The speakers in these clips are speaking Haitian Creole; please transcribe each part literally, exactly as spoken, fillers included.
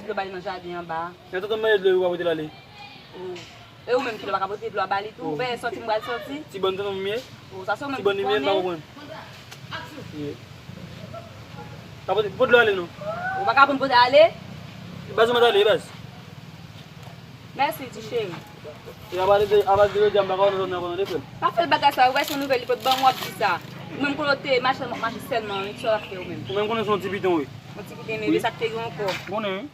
Dlo ba li nan jaden anba a. Nan tonton mwen dlo ou pa pote l ale. Oh. E ou menm ki lè w pa ka pote dlo a ba li tou? Ou pa sòti m pral sòti? Ti bòn tonton m ye? Oh, sa se ou menm ki konnen. Ti bòn li m ye, m pa konprann. Ye. Pa pote, pote dlo ale non. Ou pa ka pou m pote ale? Baz ou mèt ale, baz. Mèsi, ti cheri. E apa de, apa de jodi a m pa ka wè nou nan konnen de frè m. Pa fè l bagay sa, ou wè se yon nouvèl li pot ban m w ap di sa. Ou menm kote w te mache, w ap mache sèlman, wi, sa w ap fè ou menm. Ou menm konnen se yon ti piten, wi. Yon ti piten, men sa k te gen ankò. Konnen, wi.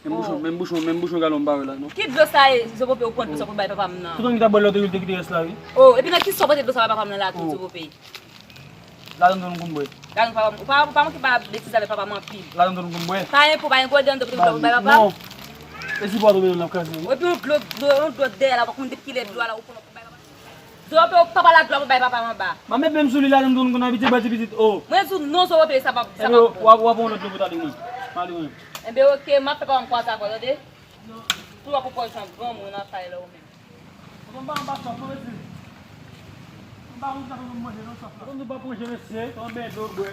Menm bouchon, menm bouchon, menm bouchon galon m pa wè la, non. Ki dlo sa ye, Zo Pope, ou pran dlo sa pou bay papa m nan? Tout moun ki t ap bwè lòt wi, te kite rès la, wi. Oh, epi nan ki sa w pote dlo sa bay papa m nan la tou, Zo Pope? Ladan dlo nou konn bwè. Ladan papa m, ou pa, ou pa manke pa betiz avèk papa m anpil. Ladan dlo nou konn bwè. Pa enpo, pa enpo, ladan dlo pou bay papa m. Non. E si pa tonbe nan l ap kraze, wi. Epi yon dlo, dlo, yon dlo dèyè la, ou pa konn depi kilè dlo a la, ou pran pou bay papa m. Zo Pope, ou pa pale ak dlo pou bay papa m anba. Ma met menm sou li ladan dlo nou konn abitye bwè ti pitit, oh. Mwen di w non, Zo Pope, sa pa, sa pa bon. W ap, w ap yon lòt dlo pou tande mwen. Mande mwen. Enben, oke, m ap fè papa m kwaze avè w, tande? Pou w ap pran jan granmoun nan kay la, ou menm. Tonton m pa anba sòf non, mesye. M pa konn sa tonton m manje non, sòf la. Tonton m pa manje, mesye. Tonton m benyen dlo bwè.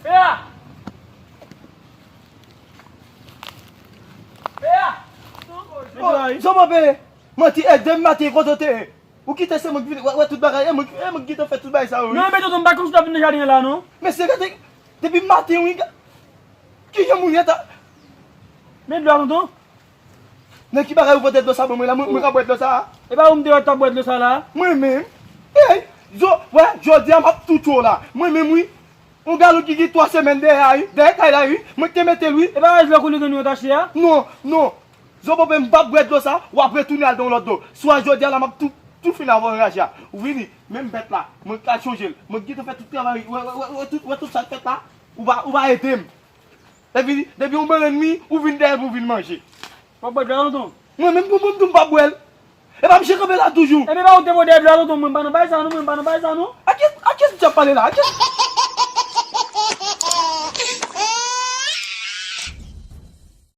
Pè a! Pè a! Oh, Zo Pope! Manti, e demen maten kote w te ye? Ou kite se mwen ki vin, wè, wè tout bagay, e mwen, e mwen ki gentan fè tout bagay sa yo, wi. Non, men tonton, m pa konn si w t ap vin nan jaden an la, non. Mesye, gade, depi maten, wi, ga-, kijan moun ye ta? Men dlo a, tonton. Nan ki bagay ou pote dlo sa ban mwen la, mwen, mwen ka bwè dlo sa a? E pa ou m te wè t ap bwè dlo sa la? Mwen menm? Ey, zo, wè, jodi a m ap tou tchwe w la. Mwen menm, wi. Yon galon ki gen twa semèn dèyè a, wi. Dèyè kay la, wi. Mwen ki te mete l, wi. E pa dlo kou li gen nou tache a? Non, non. Zo Pope, m p ap bwè dlo sa, w ap retounen al nan yon lòt dlo. Swa jodi a la, m ap tou, tou fini avè w anraje a. Ou vini, menm bèt la, mwen ka chonje l. Mwen gentan fè tout travay, wè, wè, wè, wè tout, wè tout sa k fèt la. Ou pa, ou pa ede m. Epi, depi yon bannann mi, ou vin dèyè l pou vin manje. W ap bwè dlo a, tonton? Mwen menm, pou mwen, m tou m p ap bwè l. E pa misye kanpe la toujou. Ebyen, pa ou te voye dèyè dlo a, tonton, mwen m pa nan bagay sa, non, mwen m pa nan bagay sa, non. A kiyès, a kiyès misye ap pale la? A kiyès?